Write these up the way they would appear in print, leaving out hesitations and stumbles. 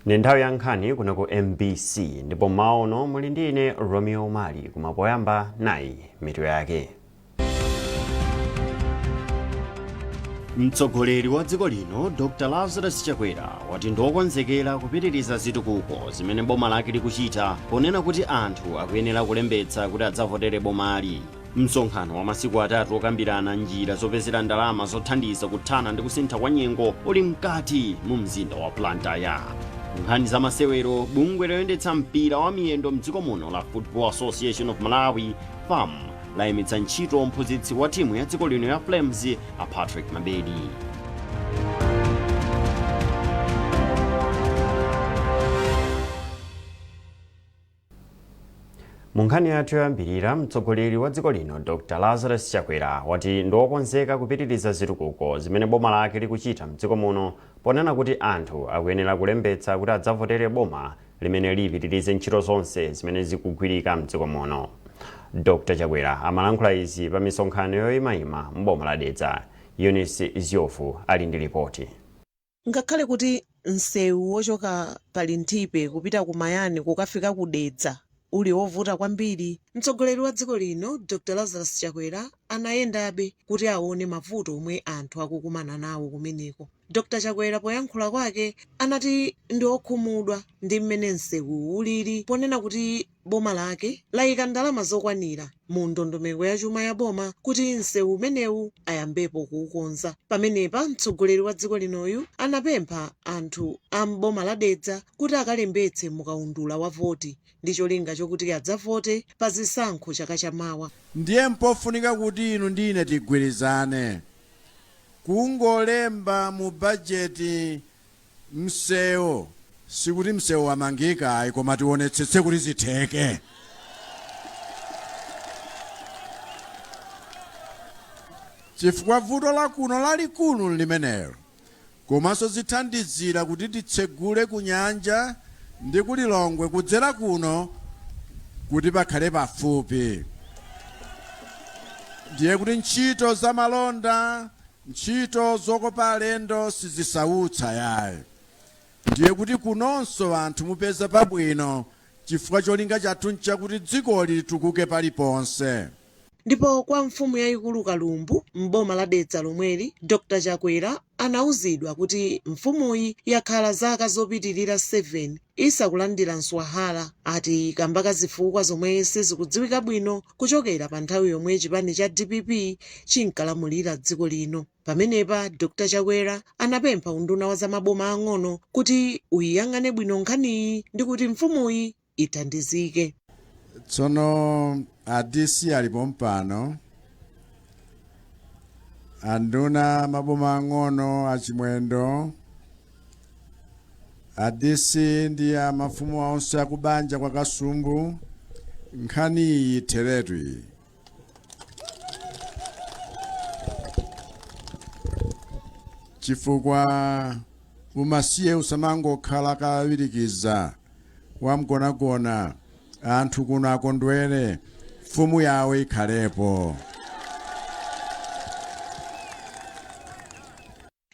Ndi nthawi ya nkhani kuno ku MBC ndipo mmawa uno muli ndi ine Romeo Mali, koma poyamba nayi mitu yake. Mtsogoleri wa dziko lino Dr Lazarus Chakwera wati ndiokonzekera kupitiriza zitukuko zimene boma lake likuchita, ponena kuti anthu akuyenera kulembetsa kuti adzavotere bomali. Msonkhano wa masiku atatu okambirana njira zopezera ndalama zothandiza kuthana ndi kusintha kwa nyengo uli mkati mu mzinda wa Blantyre. Nkhani za masewero, bungwe loyendetsa mpira wa miyendo mdziko muno la Football Association of Malawi, FAM, layimitsa ntchito mphunzitsi wa timu ya dziko lino ya Flames a Patrick Mabedi. Mu nkhani yathu yoyambirira, mtsogoleri wa dziko lino Dr Lazarus Chakwera wati ndiokonzeka kupitiriza zitukuko zimene boma lake likuchita mdziko muno, ponena kuti anthu akuyenera kulembetsa kuti adzavotere boma limene lipitirize ntchito zonse zimene zikugwirika mdziko muno. Dr Chakwera amalankhula izi pa misonkhano yoyimayima m'boma la Dedza. Eunice Ziofu ali ndi lipoti. Ngakhale kuti msewu wochoka pa Linthipe kupita ku Mayani kukafika ku Dedza uli wovuta kwambiri, mtsogoleri wa dziko lino Dr Lazarus Chakwera anayendabe kuti aone mavuto omwe anthu akukumana nawo kumeneko. Dr Chakwera poyankhula kwake anati ndi okhumudwa ndi mmene msewuwu ulili, ponena kuti boma lake layika ndalama zokwanira mu ndondomeko ya chuma ya boma kuti msewu umenewu ayambepo kuukonza. Pamenepa mtsogoleri wa dziko linoyu anapempha anthu a m'boma la Dedza kuti akalembetse mukaundula wa voti ndi cholinga chokuti adzavote pa zisankho chaka chamawa. Ndiye mpofunika kuti inu ndi ine tigwirizane. Kungolemba mu bajeti msewu sikuti msewu wamangika ayi, koma tionetsetse kuti zitheke. Chifukwa vuto lakuno lalikulu nlimenelo. Komanso zithandizira kuti titsegule ku nyanja ndi ku Lilongwe kudzera kuno kuti pakhale pafupi. Ndiye kuti ntchito za malonda, ntchito zokopa alendo sizisautsa yayi. Ndiye kuti kunonso anthu mupeza pabwino chifukwa cholinga chathu nchakuti dzikoli litukuke paliponse. Ndipo kwa mfumu yayikulu Kalumbu m'boma la Dedza lomweli, Dr Chakwera anauzidwa kuti mfumuyi yakhala zaka zopitilira 7 isakulandira mswahala, ati kamba ka zifukwa zomwe sizikudziwika bwino kuchokera pa nthawi yomwe chipani cha dpp chinkalamulira dziko lino. Pamenepa Dr Chakwera anapempha unduna wa zamaboma ang'ono kuti uyiyang'ane bwino nkhaniyi ndi kuti mfumuyi ithandizike. Tsono a DC ali pompano, anduna maboma ang'ono a Chimwendo, a DC ndi a mafumu onse akubanja kwa Kasumbu, nkhani iyi itheretu iyi. Chifukwa umasiye usamangokhala kawirikiza wamgonagona, anthu kuno akondwere, mfumu yawo ikhalepo.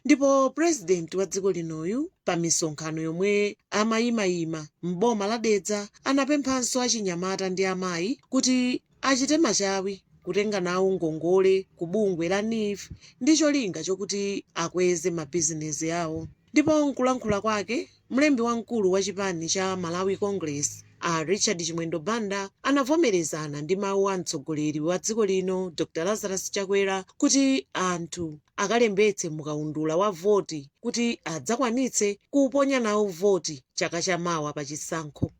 Ndipo purezidenti wa dziko linoyu pa misonkhano yomwe amayimayima m'boma la Dedza anapemphanso achinyamata ndi amayi kuti achite machawi kutenga nawo ngongole ku bungwe la NEEF ndi cholinga chokuti akweze mabizinezi awo. Ndipo mkulankhula kwake, mlembi wamkulu wa chipani cha Malawi Congress a Richard Chimwendo Banda anavomerezana ndi mawu a mtsogoleri wa dziko lino Dr Lazarus Chakwera kuti anthu akalembetse mukaundula wa voti kuti adzakwanitse kuponya nawo voti chaka chamawa pa chisankho.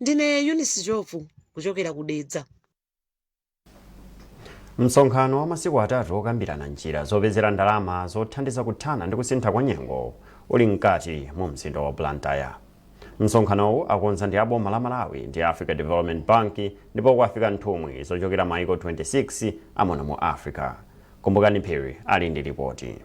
Ndine Eunice Jovu kuchokera ku Dedza. Msonkhano wa masiku atatu okambirana njira zopezera ndalama zothandiza kuthana ndi kusintha kwa nyengo uli mkati mu mzinda wa Blantyre. Msonkhanowu akonza ndi a boma la Malawi ndi Africa Development Bank ndipo kwafika nthumwi zochokera maiko 26 amuno mu Africa. Kumbukani Phiri ali ndi lipoti.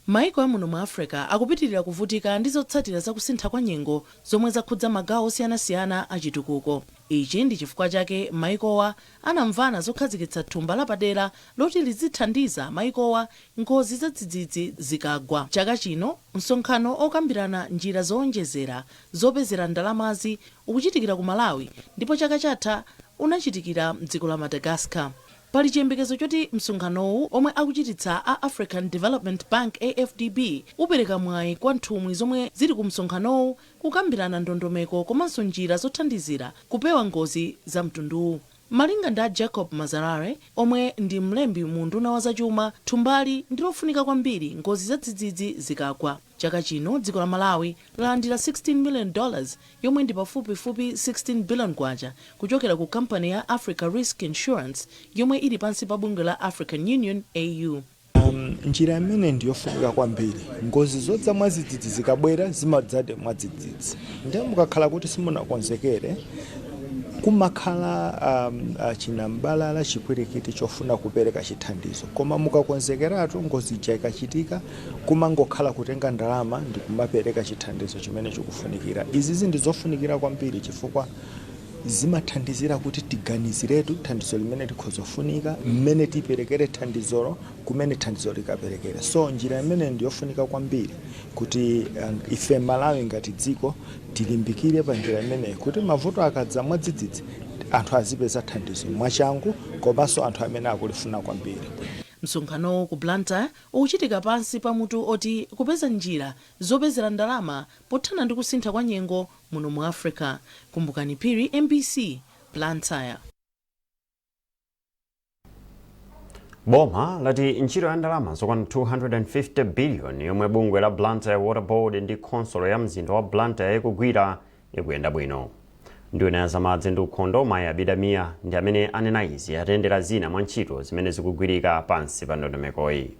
Maiko amuno mu Africa akupitirira kuvutika ndi zotsatira zakusintha kwa nyengo zomwe zakhudza magawo osiyanasiyana achitukuko. Ichi ndi chifukwa chake maikowa anamvana zokhazikitsa thumba lapadera loti lizithandiza maikowa ngozi zadzidzidzi zikagwa. Chaka chino msonkhano okambirana njira zowonjezera zopezera ndalamazi ukuchitikira ku Malawi, ndipo chaka chatha unachitikira mdziko la Madagascar. Pali chiyembekezo choti msonkhanowu, omwe akuchititsa a African Development Bank, AfDB, upereka mwayi kwa nthumwi zomwe zili ku msonkhanowu kukambirana ndondomeko komanso njira zothandizira kupewa ngozi za mtunduwu. Malinga ndi a Jacob Mazarare, omwe ndi mlembi mu nduna wa zachuma, thumbali ndi lofunika kwambiri ngozi zadzidzidzi zikagwa. Chaka chino dziko la Malawi lalandira $16 million, yomwe ndi pafupifupi 16 billion kwacha, kuchokera ku kampani ya Africa Risk Insurance yomwe ili pansi pa bungwe la African Union, AU. Njira imene ndiyofunika kwambiri. Ngozi zodza mwadzidzidzi zikabwera, zimadzadi mwadzidzidzi, ndiye mukakhala kuti simunakonzekere, kumakhala chinambalala, chipwirikiti chofuna kupereka chithandizo. Koma mukakonzekeratu, ngozi ija ikachitika, kumangokhala kutenga ndalama ndi kumapereka chithandizo chimene chikufunikira. Izizi ndi zofunikira kwambiri chifukwa zimathandizira kuti tiganiziretu thandizo limene likhozofunika, mmene tiperekere thandizolo, kumene thandizo likaperekere. So njira imene ndiyofunika kwambiri kuti ife Malawi ngati dziko tilimbikire pa njira imeneyi, kuti mavuto akadza mwadzidzidzi, anthu azipeza thandizo mwachangu komanso anthu amene akulifuna kwambiri. Msonkhanowu ku Blantyre ukuchitika pansi pa mutu oti kupeza njira zopezera ndalama pothana ndi kusintha kwa nyengo muno mu Africa. Kumbukani Phiri, MBC, Blantyre. Boma lati ntchito ya ndalama zokwana 250 billion yomwe bungwe la Blantyre Water Board ndi khonsolo ya mzinda wa Blantyre ikugwira ikuyenda bwino. Nduna ya zamadzi ndi ukhondo, Mayi Abida Mia, ndi amene anena izi atayendera zina mwa ntchito zimene zikugwirika pansi pa ndondomekoyi.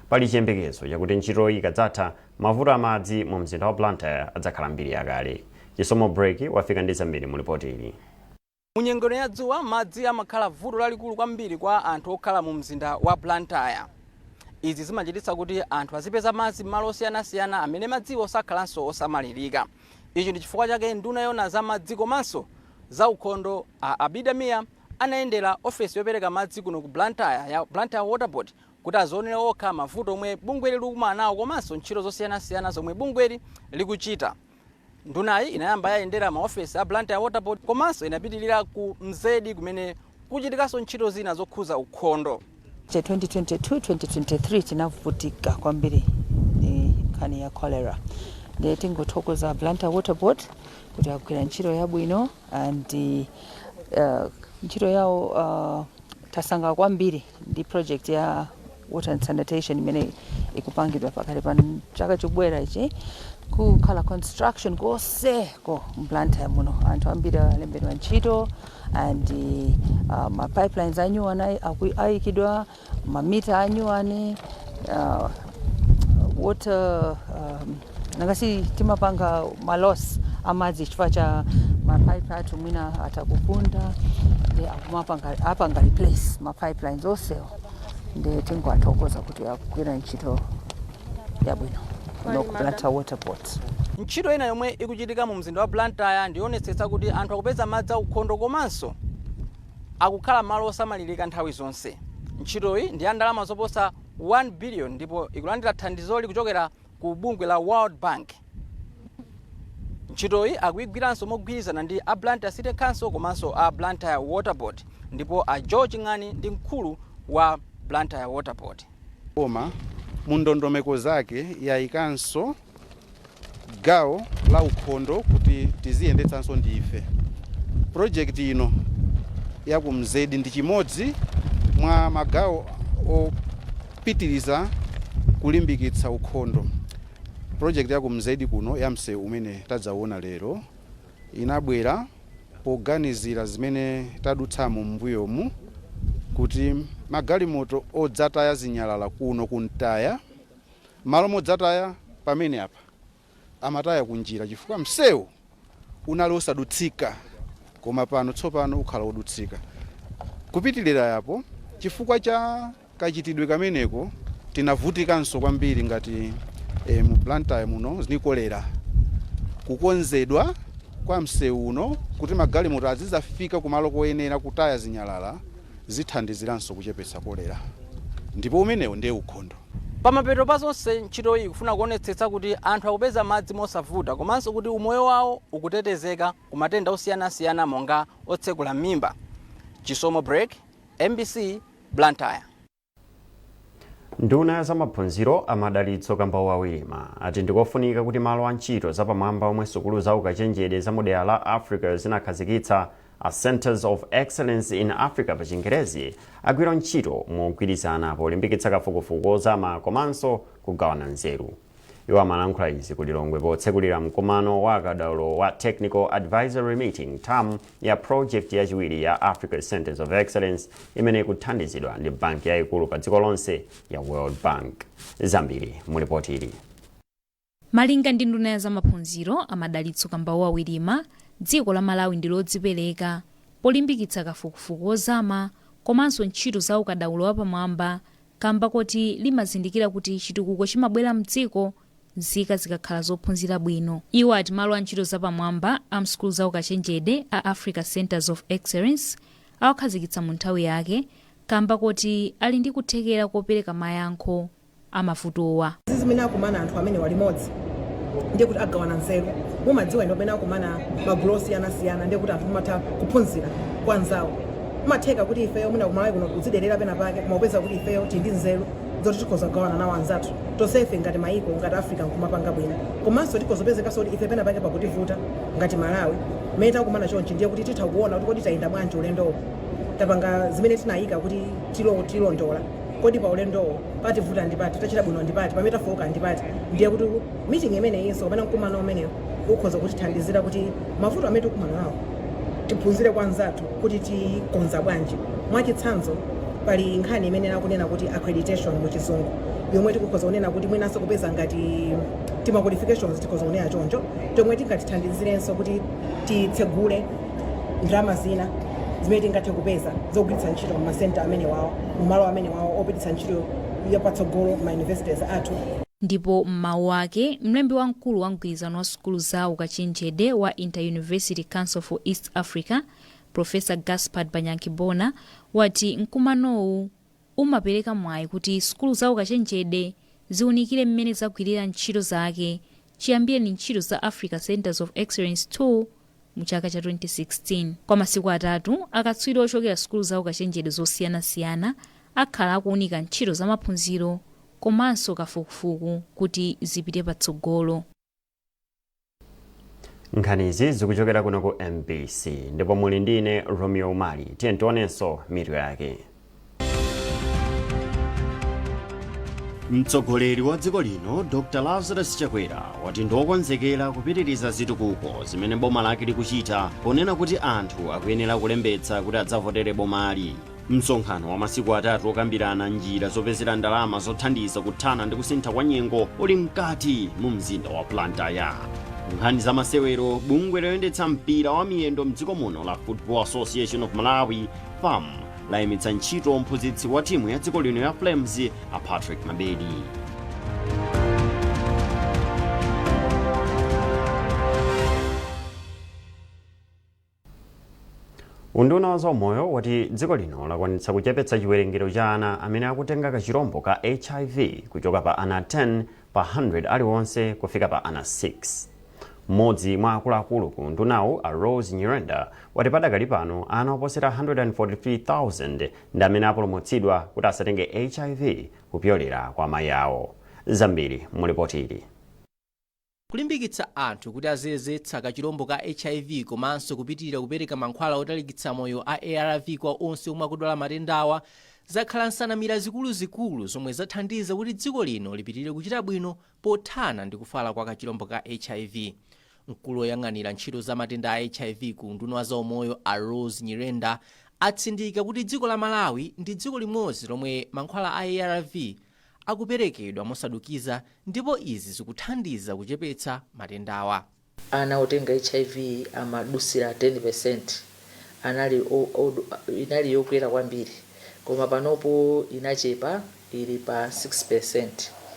Pali chiyembekezo chakuti ntchitoyi ikadzatha, mavuto amadzi mu mzinda wa Blantyre adzakhala mbiri yakale. Chisomo Break wafika ndi zambiri mu ripoti ili. Munyengo ya dzuwa, madzi amakhala vuto lalikulu kwambiri kwa anthu okhala mu mzinda wa Blantyre. Izi zimachititsa kuti anthu azipeza madzi m'malo osiyanasiyana amene madziwo sakhalanso osamalirika. Ichi ndi chifukwa chake nduna yona za madzi komanso za ukhondo, a Abida Mia, anayendera ofesi yopereka madzi kuno ku Blantyre ya Blantyre Water Board kuti azionere okha mavuto omwe bungweli likumana nawo komanso ntchito zosiyanasiyana zomwe bungweli likuchita. Ndunayi inayamba yayendera maofesi a Blantyre Water Board komanso inapitilira ku Mzedi kumene kuchitikanso ntchito zina zokhuza ukhondo. Cha 2022-2023 tinavutika kwambiri ndi nkhani ya cholera, ndiye tingothokoza Blantyre Water Board kuti akugwira ntchito yabwino and ntchito yawo tasanga kwambiri ndi project ya water and sanitation imene ikupangidwa pakati pa chaka chikubwera ichi. Kukhala construction konseko m'Blantyre muno, anthu ambiri alembedwa ntchito and ma pipelines anyuwani ayikidwa, mamita anyuwani, water nangasi timapanga ma loss amadzi chifukwa cha mapipe athu mwina atakupunda, ndi akumapanga apanga replace ma pipelines onsewo. Ndi tingoathokoza kuti akugwira ntchito yabwino kuno ku Blantyre Water Board. Ntchito ina yomwe ikuchitika mu mzinda wa Blantyre ndionetsetsa kuti anthu akupeza madzi aukhondo komanso akukhala malo osamalirika nthawi zonse. Ntchitoyi ndi ya ndalama zoposa 1 billion ndipo ikulandira thandizoli kuchokera ku bungwe la World Bank. Ntchitoyi akuyigwiranso mogwirizana ndi a Blantyre City Council komanso a Blantyre Water Board, ndipo a George Ng'ani ndi mkulu wa Blantyre Water Board. Boma mu ndondomeko zake yayikanso gawo la ukhondo kuti tiziyendetsanso ndife. Project ino yakumzedi ndi chimodzi mwa magawo opitiriza kulimbikitsa ukhondo. Project yakumzedi kuno ya msewu umene tadzaona lero inabwera poganizira zimene tadutsamo m'mbuyomu, kuti magalimoto odzataya zinyalala kuno kuntaya, malo modzataya pamene apa, amataya kunjira chifukwa msewu unali osadutsika, koma pano tsopano ukhala odutsika. Kupitilira yapo, chifukwa cha kachitidwe kameneko, Tinavutikanso kwambiri ngati mu Blantyre muno ndi kolera. Kukonzedwa kwa msewu uno kuti magalimoto azizafika kumalo koyenera kutaya zinyalala zithandiziranso kuchepetsa kolera, ndipo umenewo ndiye ukhondo. Pamapeto pa zonse, ntchitoyi ikufuna kuonetsetsa kuti anthu akupeza madzi mosavuta komanso kuti umoyo wawo ukutetezeka ku matenda osiyanasiyana monga otsekula m'mimba. Chisomo Break, MBC, Blantyre. Nduna ya zamaphunziro a Madalitso Kambauwa Wirima ati ndikofunika kuti malo a ntchito zapamwamba omwe sukulu za ukachenjede za mudera la Africa zinakhazikitsa, a Centers of Excellence in Africa pa Chingerezi, agwira ntchito mogwirizana polimbikitsa kafukufuku ozama komanso kugawana nzeru. Iwo amalankhula izi ku Lilongwe potsekulira mkumano wa akadaulo wa Technical Advisory Meeting, TAM, ya project yachiwiri ya Africa Centers of Excellence imene ikuthandizidwa ndi banki yayikulu pa dziko lonse ya World Bank. Zambiri mulipoti ili. Malinga ndi nduna ya zamaphunziro a Madalitso Kambauwa Wirima, dziko la Malawi ndi lodzipereka polimbikitsa kafukufuku ozama komanso ntchito za ukadaulo wapamwamba, kamba koti limazindikira kuti chitukuko chimabwera mdziko nzika zikakhala zophunzira bwino. Iwo ati malo a ntchito zapamwamba a msukulu za ukachenjede a Africa Centers of Excellence awakhazikitsa mu nthawi yake, kamba koti ali ndi kuthekera kopereka mayankho amavutowa. Zimene akumana anthu amene walimodzi ndiye kuti agawana nzeru. Mumadziwa ino, pamene akumana magulu osiyanasiyana ndiye kuti anthu mumatha kuphunzira kwa anzawo. Mumatheka kuti ifeyo mwina kumalawi kuno kudziderera pena pake, koma kupeza kuti ifeyo tili ndi nzeru zoti tikhoza kugawana nawo anzathu tonsefe ngati mayiko, ngati Africa, nkumapanga bwino. Komanso tikhozopezekanso kuti ife pena pake pakutivuta ngati Malawi. Mmene takumana chonchi ndiye kuti titha kuona kuti kodi tayenda bwanji ulendowo, tapanga zimene tinayika kuti tilondola, kodi pa ulendowo pativuta ndi pati, tachita bwino ndi pati, pamene tafowoka ndi pati? Ndiye kuti meeting imeneyinso kapena mkumano umeneyo ukhoza kutithandizira kuti mavuto amene tikumana nawo tiphunzire kwa anzathu kuti tikonza bwanji. Mwachitsanzo, pali nkhani imene akunena kuti accreditation mu Chizungu, yomwe tikukhoza kunena kuti mwinanso kupeza ngati tima qualifications, tikhoza kunena choncho, tomwe tingatithandizirenso kuti titsegule ndalama zina zimene tingathe kupeza zogwiritsa ntchito muma center amene wawo, mumalo amene wawo opititsa ntchito yapatsogolo ma universities athu. Ndipo m'mawu ake, mlembi wamkulu wa mgwirizano wa sukulu za ukachenjede wa Inter-University Council for East Africa, Professor Gaspard Banyankibona, wati mkumanowu umapereka mwayi kuti sukulu za ukachenjede ziwunikire mmene zagwirira ntchito zake chiyambireni ntchito za Africa Centers of Excellence 2 mu chaka cha 2016. Kwa masiku 3, akatswiri ochokera sukulu za ukachenjede zosiyanasiyana akhala akuwunika ntchito za maphunziro komanso kafukufuku kuti zipite patsogolo. Nkhanizi zikuchokera kuno ku MBC ndipo muli ndine Romeo Mali. Tiye tionenso mitu yake. Mtsogoleri wa dziko lino Dr Lazarus Chakwera wati ndiokonzekera kupitiriza zitukuko zimene boma lake likuchita, ponena kuti anthu akuyenera kulembetsa kuti adzavotere bomali. Msonkhano wa masiku 3 okambirana njira zopezera ndalama zothandiza kuthana ndi kusintha kwa nyengo uli mkati mu mzinda wa Blantyre. Nkhani za masewero: bungwe loyendetsa mpira wa miyendo mdziko muno la Football Association of Malawi, FAM, layimitsa ntchito mphunzitsi wa timu ya dziko lino ya Flames, a Patrick Mabedi. Unduna wa zaumoyo wati dziko lino lakwanitsa kuchepetsa chiwerengero cha ana amene akutenga kachirombo ka HIV kuchoka pa ana 10 pa 100 aliwonse kufika pa ana 6. Mmodzi mwa akuluakulu ku undunawu, a Rose Nyirenda, wati padakali pano ana oposera 143,000 ndi amene apulumutsidwa kuti asatenge HIV kupyolera kwa amayi awo. Zambiri mulipoti ili. Kulimbikitsa anthu kuti aziyezetsa kachirombo ka HIV komanso kupitirira kupereka mankhwala otalikitsa moyo a ARV kwa onse omwe akudwala matendawa zakhala nsanamira zikuluzikulu zomwe zathandiza kuti dziko lino lipitirire kuchita bwino pothana ndi kufala kwa kachirombo ka HIV. Mkulu woyang'anira ntchito za matenda a HIV ku unduna wa zaumoyo, a Rose Nyirenda, atsindika kuti dziko la Malawi ndi dziko limodzi lomwe mankhwala a ARV akuperekedwa mosadukiza ndipo izi zikuthandiza kuchepetsa matendawa. Ana otenga HIV amadusira 10%, anali o, o, inali yokwera kwambiri, Koma panopo inachepa, ili pa 6%,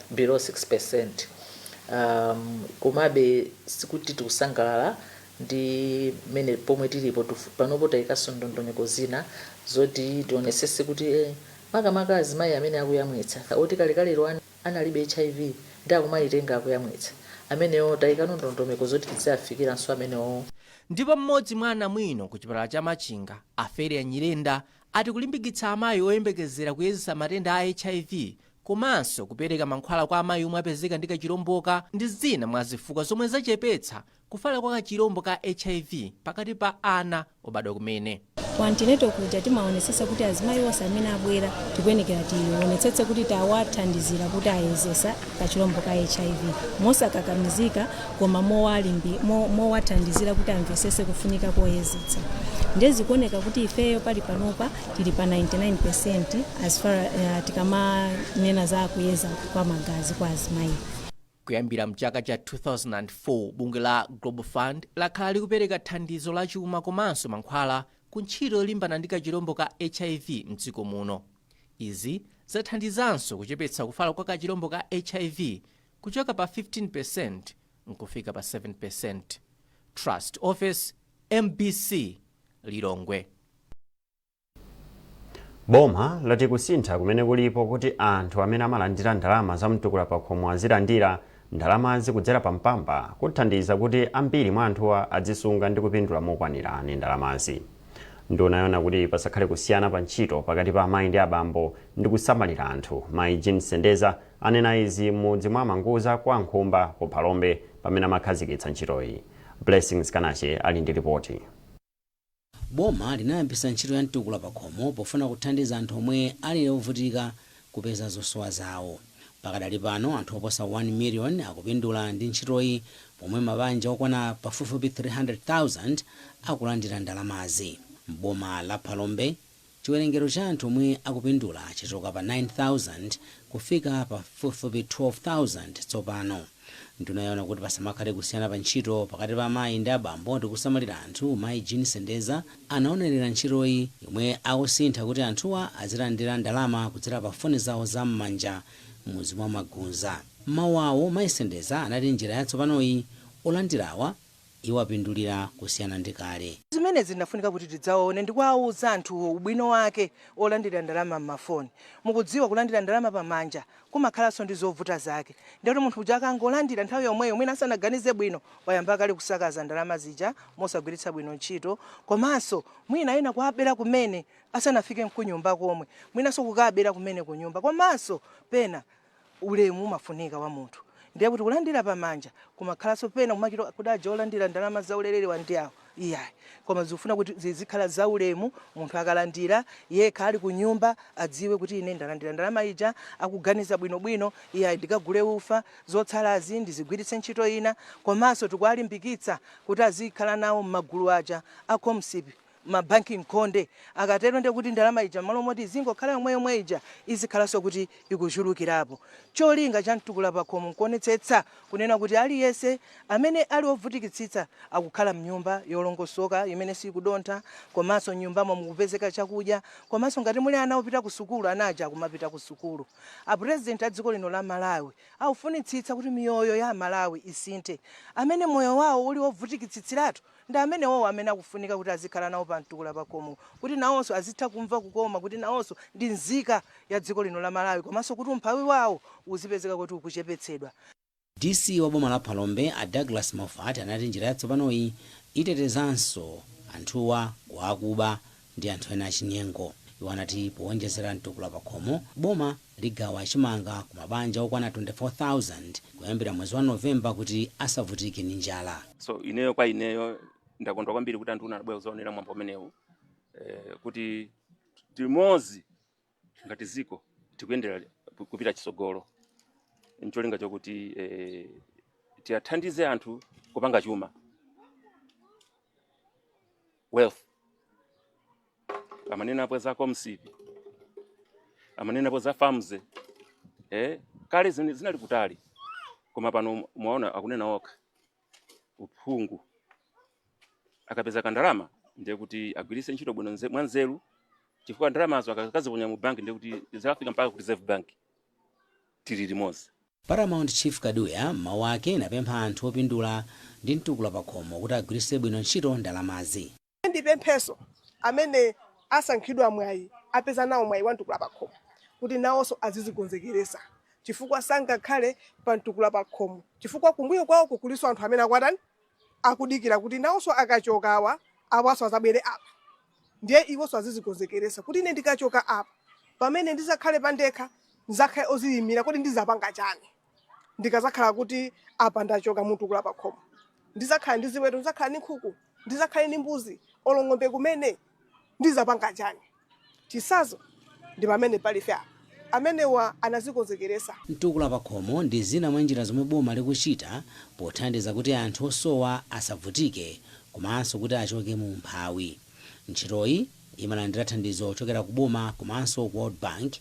below 6%. Komabe sikuti tikusangalala ndi mmene pomwe tilipo. Panopo tayikanso ndondomeko zina zoti tionesese kuti makamaka azimayi amene akuyamwitsa, oti kalekalero analibe HIV ndi akumayitenga akuyamwitsa, amenewo tayikano ndondomeko zoti tiziafikiranso amenewo. Ndipo mmodzi mwa anamwino ku chipatala cha Machinga, Aferia Nyirenda, ati kulimbikitsa amayi oyembekezera kuyezesa matenda a HIV komanso kupereka mankhwala kwa amayi omwe apezeka ndi kachilomboka ndi zina mwa zifukwa zomwe zachepetsa kufala kwa kachilombo ka HIV pakati pa ana obadwa kumene. Ku antenatal kuja timaonetsetsa kuti azimayi onse amene abwera, tikuyenekera tionetsetse kuti tawathandizira kuti ayezesa kachilombo ka HIV mosakakamizika, koma mowathandizira kuti amvesese kufunika koyezetsa. Ndiye zikuoneka kuti ifeyo pali panopa tili pa 99% as far tikamanena za kuyeza kwa magazi kwa azimayi. Kuyambira mchaka cha 2004, bungwe la Global Fund lakhala likupereka thandizo la chuma komanso mankhwala ku ntchito yolimbana ndi kachilombo ka HIV mdziko muno. Izi zathandizanso kuchepetsa kufala kwa kachilombo ka HIV kuchoka pa 15% nkufika pa 7%. Trust Office, MBC, Lilongwe. Boma lati kusintha kumene kulipo kuti anthu amene amalandira ndalama za mtukula pakhomo azilandira ndalamazi kudzera pampamba kuthandiza kuti ambiri mwa anthuwa azisunga ndi kupindula mokwanira ndi ndalamazi. Nduna yona kuti pasakhale kusiyana pa ntchito pakati pa amayi ndi abambo ndi kusamalira anthu, Mayi Jean Sendeza, anena izi m'mudzi mwa Manguza kwa Nkhumba ku Phalombe pamene amakhazikitsa ntchitoyi. Blessings Kanache ali ndi ripoti. Boma linayambisa ntchito ya mtukula pakhomo pofuna kuthandiza anthu omwe ali ovutika kupeza zosowa zawo. Pakadali pano anthu oposa 1 million akupindula ndi ntchitoyi, pomwe mabanja okwana pafupifupi 300,000 akulandira ndalamazi. Mboma la Phalombe, chiwerengero cha anthu omwe akupindula chachoka pa 9,000 kufika pafupifupi 12,000 tsopano. Nduna yona kuti pasamakhale kusiyana pa ntchito pakati pa amayi ndi abambo ndi kusamalira anthu, Mayi Jean Sendeza, anaonerera ntchitoyi yomwe akusintha kuti anthuwa azilandira ndalama kudzera pa foni zawo zam'manja m'mudzi mwa Magunza. Mawu awo, Mayi Sendeza anati njira yatsopanoyi olandirawa iwapindulira kusiyana ndi kale. Zimene zinafunika kuti tidzaone ndikuwauza anthu ubwino wake olandira ndalama m'mafoni. Mukudziwa, kulandira ndalama pamanja kumakhalanso ndi zovuta zake, ndikuti munthu uja akangolandira nthawi yomweyo, mwina asanaganize bwino, wayamba kale kusakaza ndalama zija mosagwiritsa bwino ntchito. Komanso mwina ena kuabera kumene asanafike mkunyumba komwe, mwinanso kukabera kumene kunyumba. Komanso pena ulemu umafunika wa munthu, ndiye kuti kulandira pamanja kumakhalanso pena kumachita kuti aja olandira ndalama zaulere ndi awo. Iyayi, koma zikufuna kuti zizikhala zaulemu. Munthu akalandira yekha ali ku nyumba adziwe kuti ine ndalandira ndalama ija, akuganiza bwinobwino, iyayi, ndikagule ufa, zotsalazi ndizigwiritse ntchito ina. Komanso tikuwalimbikitsa kuti azikhala nawo m'magulu aja a COMSIP, mabanki nkhonde. Akatero ndiye kuti ndalama ija, malo moti izingokhala yomwe ija, izikhalanso kuti ikuchulukirapo. Cholinga cha mtukula pakhomo nkuonetsetsa kunena kuti aliyense amene ali ovutikitsitsa akukhala mnyumba yolongosoka imene sikudontha, komanso mnyumbamo mukupezeka chakudya, komanso ngati muli ana opita ku sukulu, ana aja akumapita ku sukulu. Apurezidenti a dziko lino la Malawi akufunitsitsa kuti miyoyo ya Amalawi isinthe. Amene moyo wawo uli ovutikitsitsiratu ndi amenewowo amene akufunika kuti azikhala nawo pa mtukula pakhomo, kuti nawonso azitha kumva kukoma kuti nawonso ndi nzika ya dziko lino la Malawi, komanso kuti umphawi wawo uzipezeka kuti ukuchepetsedwa. DC wa boma la Phalombe, a Douglas Moffat, anati njira yatsopanoyi itetezanso anthuwa kwa akuba ndi anthu ena achinyengo. Iwo anati powonjezera mtukula pakhomo, boma ligawa chimanga ku mabanja okwana 24,000 kuyambira mwezi wa Novemba kuti asavutike ndi njala. So ineyo, kwa ineyo, ndakondwa kwambiri kuti anthu anabwera kuzaonera mwambo umenewu, kuti limodzi ngati ziko tikuyendera kupita chitsogolo ncholinga chokuti tiyathandize anthu kupanga chuma, wealth. Amanenapo za COMSIP, amanenapo za FAMZ. Kale zinali kutali, koma pano mwaona akunena okha uphungu. Akapeza kandalama ndiye kuti agwiritse ntchito bwino mwanzeru. Chifukwa ndalamazo akaziponya mu banki, ndikuti zikafika mpaka ku Reserve Bank, tili limodzi. Paramount Chief Kaduya mawu ake napempha anthu opindula ndi mtukula pakhomo kuti agwiritse bwino ntchito ndalamazi. Ndipempheso amene asankhidwa mwayi, apeza nawo mwayi wa mtukula pakhomo, kuti nawonso azizikonzekeresa, chifukwa sangakhale pa mtukula pakhomo, chifukwa kumbuyo kwawoko kuliso anthu amene akwatani akudikira kuti nawonso akachokawa awaso azabwere apa. Ndiye iwonso azizikonzekeresa kuti ine ndikachoka apa, pamene ndizakhale pandekha, ndizakhale oziyimira, kuti ndizapanga chani ndikazakhala kuti apa ndachoka mutukula pakhomo? Ndizakhala ndi ziweto, ndizakhala ndi nkhuku, ndizakhale ndi mbuzi olo ng'ombe kumene, ndizapanga chani? Chisazo ndi pamene palife apa, amenewa anazikonzekeresa. Mtukula pakhomo ndi zina mwa njira zomwe boma likuchita pothandiza kuti anthu osowa asavutike komanso kuti achoke mu umphawi. Ntchitoyi imalandira thandizo kuchokera ku boma komanso ku World Bank,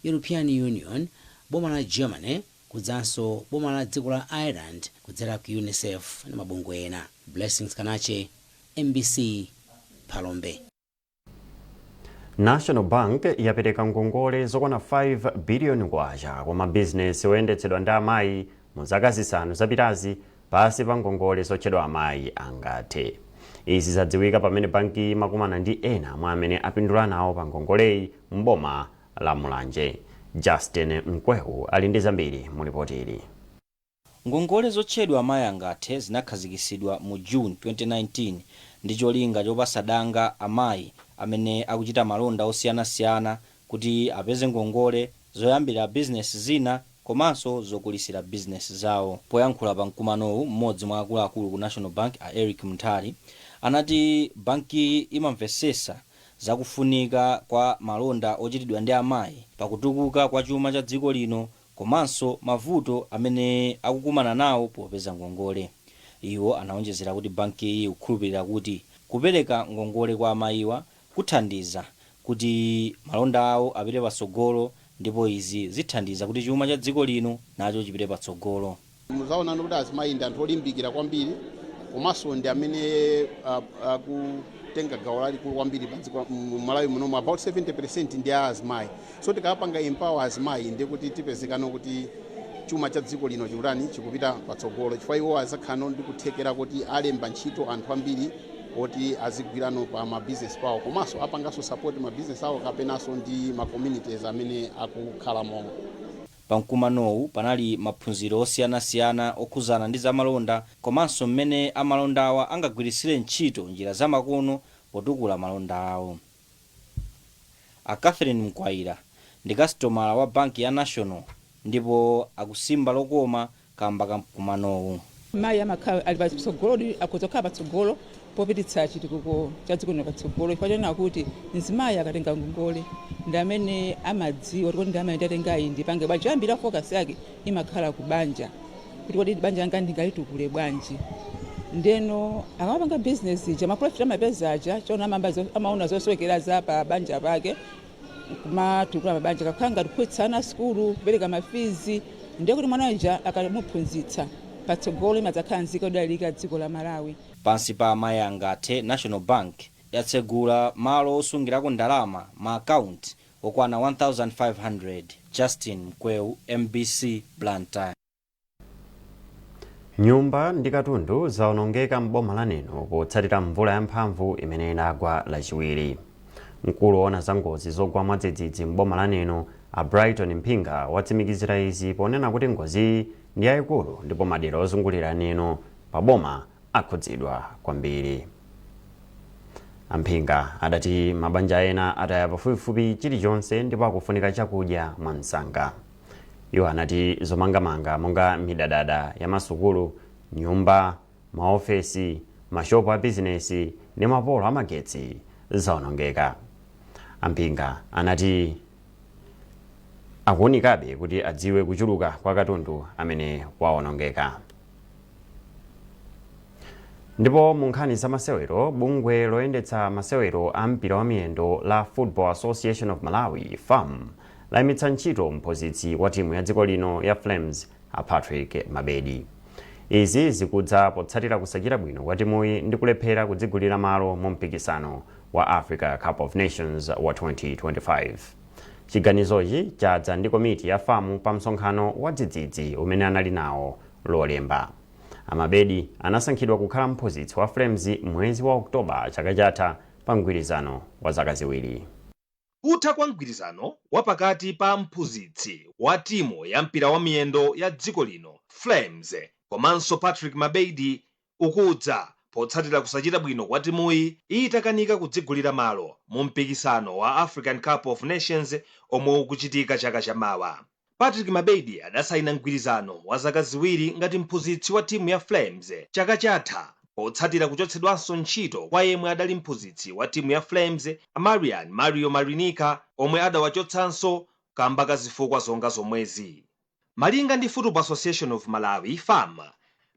European Union, boma la Germany, kudzanso boma la dziko la Ireland kudzera ku UNICEF ndi mabungwe ena. Blessings Kanache, MBC, Phalombe. National Bank yapereka ngongole zokwana 5 biliyoni kwacha kwa mabizinesi oyendetsedwa ndi amayi mu zaka 5 zapitazi pansi pa ngongole zotchedwa Amayi Angathe. Izi zadziwika pamene banki imakumana ndi ena mwa amene apindula nawo pa ngongoleyi mboma la Mulanje. Justin Mkwehu ali ndi zambiri mu ripoti ili. Ngongole zotchedwa Amayi Angathe zinakhazikitsidwa mu June 2019 ndi cholinga chopasa danga amayi amene akuchita malonda osiyanasiyana kuti apeze ngongole zoyambira bizinesi zina komanso zokulisira bizinesi zawo. Poyankhula pa mkumanowu, mmodzi mwa akuluakulu ku National Bank, a Eric Munthali, anati bankiyi imamvesesa zakufunika kwa malonda ochitidwa ndi amayi pakutukuka kwa chuma cha dziko lino komanso mavuto amene akukumana nawo popeza ngongole. Iwo anaonjezera kuti bankiyi ikukhulupirira kuti kupereka ngongole kwa amayiwa kuthandiza kuti malonda awo apite patsogolo, ndipo izi zithandiza kuti chuma cha dziko lino nacho chipite patsogolo. Muzaonani kuti azimayi ndi anthu olimbikira kwambiri, komanso ndi amene akutenga gawo lalikulu kwambiri pa dziko mu Malawi munomu. About 70% ndi a azimayi. So tikapanga empower azimayi, ndi kuti tipezekano kuti chuma cha dziko lino chikutani? Chikupita patsogolo, chifukwa iwo azakhala ndi kuthekera kuti alemba ntchito anthu ambiri oti azigwirano pa mabizinesi pawo, komanso apanganso support mabizinesi awo kapenanso ndi ma communities amene akukhalamo. Pa mkumanowu panali maphunziro osiyanasiyana okhuzana ndi zamalonda komanso mmene amalondawa angagwiritsire ntchito njira zamakono potukula malonda awo. A Catherine Mkwayira ndi kasitomala wa banki ya National ndipo akusimba lokoma kamba ka mkumanowu. Mayi amakhala ali patsogolo, akhoza kukhala patsogolo popititsa chitukuko cha dziko lino patsogolo, chifukwa chonena kuti mzimayi akatenga ngongole ndi amene amadziwa kuti kodi ndalama ndatengayi ndipange bwanji. Choyambira focus yake imakhala ku banja, kuti kodi banja langa ndingalitukule bwanji. Ndeno akamapanga business ija, ma profit amapeza aja, chona amaona zosowekera za pa banja pake, kumatukula mabanja, kakhala ngati kuphunzitsa ana sukulu, kupereka ma fees. Ndiye kuti mwana uja akamuphunzitsa, patsogolo imadzakhala nzika yodalirika dziko la Malawi. Pansi pa Amayi Angathe, National Bank yatsegula malo osungirako ndalama, ma akaunti okwana 1500. Justin Mkweu, MBC, Blantyre. Nyumba ndi katundu zawonongeka m'boma la Neno potsatira mvula yamphamvu imene inagwa Lachiwiri. Mkulu woona za ngozi zogwa mwadzidzidzi m'boma la Neno, a Brighton Mpinga, watsimikizira izi ponena kuti ngoziyi ndi yayikulu ndipo madera ozungulira Neno pa boma akhudzidwa kwambiri. Amphinga adati mabanja ena ataya pafupifupi chilichonse ndipo akufunika chakudya mwamsanga. Iwo anati zomangamanga monga midadada ya masukulu, nyumba, maofesi, mashopu a bizinesi ndi mapolo amagetsi zawonongeka. Ampinga anati akuwunikabe kuti adziwe kuchuluka kwa katundu amene wawonongeka. Ndipo mu nkhani za masewero, bungwe loyendetsa masewero a mpira wa miyendo la Football Association of Malawi, FAM, layimitsa ntchito mphunzitsi wa timu ya dziko lino ya Flames, a Patrick Mabedi. Izi zikudza potsatira kusachita bwino kwa timuyi ndi kulephera kudzigulira malo mu mpikisano wa Africa Cup of Nations wa 2025. Chiganizochi chadza ndi komiti ya FAM pa msonkhano wa dzidzidzi umene anali nawo Lolemba. A Mabedi anasankhidwa kukhala mphunzitsi wa Flames mwezi wa Oktoba chaka chatha pa mgwirizano wa zaka 2. Kutha kwa mgwirizano wa pakati pa mphunzitsi wa timu ya mpira wa miyendo ya dziko lino Flames komanso Patrick Mabedi ukudza potsatira kusachita bwino kwa timuyi itakanika kudzigulira malo mu mpikisano wa African Cup of Nations omwe ukuchitika chaka chamawa. Patrick Mabedi adasayina mgwirizano wa zaka 2 ngati mphunzitsi wa timu ya Flames chaka chatha potsatira kuchotsedwanso ntchito kwa yemwe adali mphunzitsi wa timu ya Flames Marian Mario Marinica, omwe adawachotsanso kamba ka zifukwa zonga zomwezi. Malinga ndi Football Association of Malawi FAM,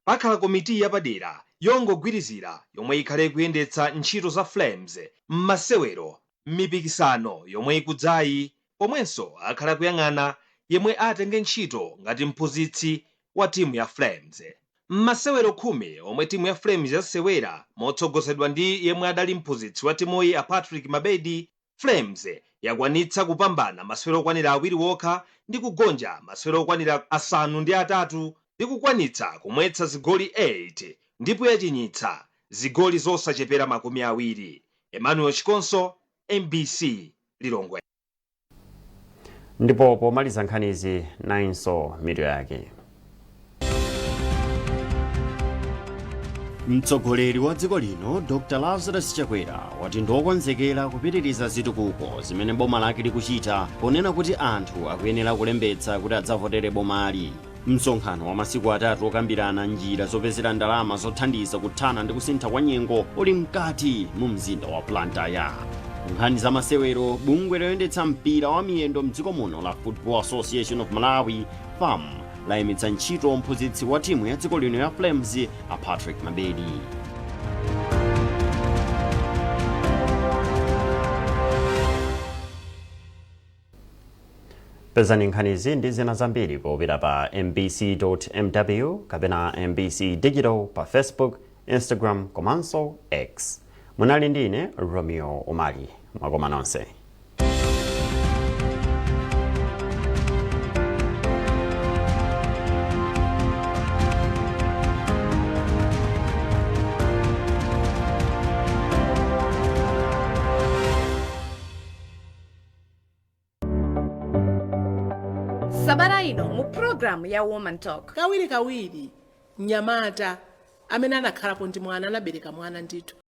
pakhala komiti yapadera yongogwirizira yomwe ikhale ikuyendetsa ntchito za Flames m'masewero m'mipikisano yomwe ikudzayi, pomwenso akhala kuyang'ana yemwe atenge ntchito ngati mphunzitsi wa timu ya Flames. M'masewero 10 omwe timu ya Flames yasewera motsogozedwa ndi yemwe adali mphunzitsi wa timuyi a Patrick Mabedi, Flames yakwanitsa kupambana masewero okwanira 2 wokha ndi kugonja masewero okwanira 8 ndi kukwanitsa kumwetsa zigoli 8 ndipo yachinyitsa zigoli zosachepera 20. Emmanuel Chikonso, MBC, Lilongwe. Ndipo pomaliza nkhanizi, nayinso mitu yake. Mtsogoleri wa dziko lino Dr Lazarus Chakwera wati ndiokonzekera kupitiriza zitukuko zimene boma lake likuchita, ponena kuti anthu akuyenera kulembetsa kuti adzavotere bomali. Msonkhano wa masiku 3 okambirana njira zopezera ndalama zothandiza kuthana ndi kusintha kwa nyengo uli mkati mu mzinda wa Blantyre. Nkhani za masewero, bungwe loyendetsa mpira wa miyendo mdziko muno la Football Association of Malawi FAM layimitsa ntchito mphunzitsi wa timu ya dziko lino ya Flames a Patrick Mabedi. Pezani nkhanizi ndi zina zambiri popita pa mbc.mw kapena MBC Digital pa Facebook, Instagram komanso X. Munali ndi ine Romeo Umali. Mwakoma nonse. Sabata ino mu programu ya Woman Talk. Kawirikawiri mnyamata amene anakhalapo ndi mwana, anabereka mwana ndithu.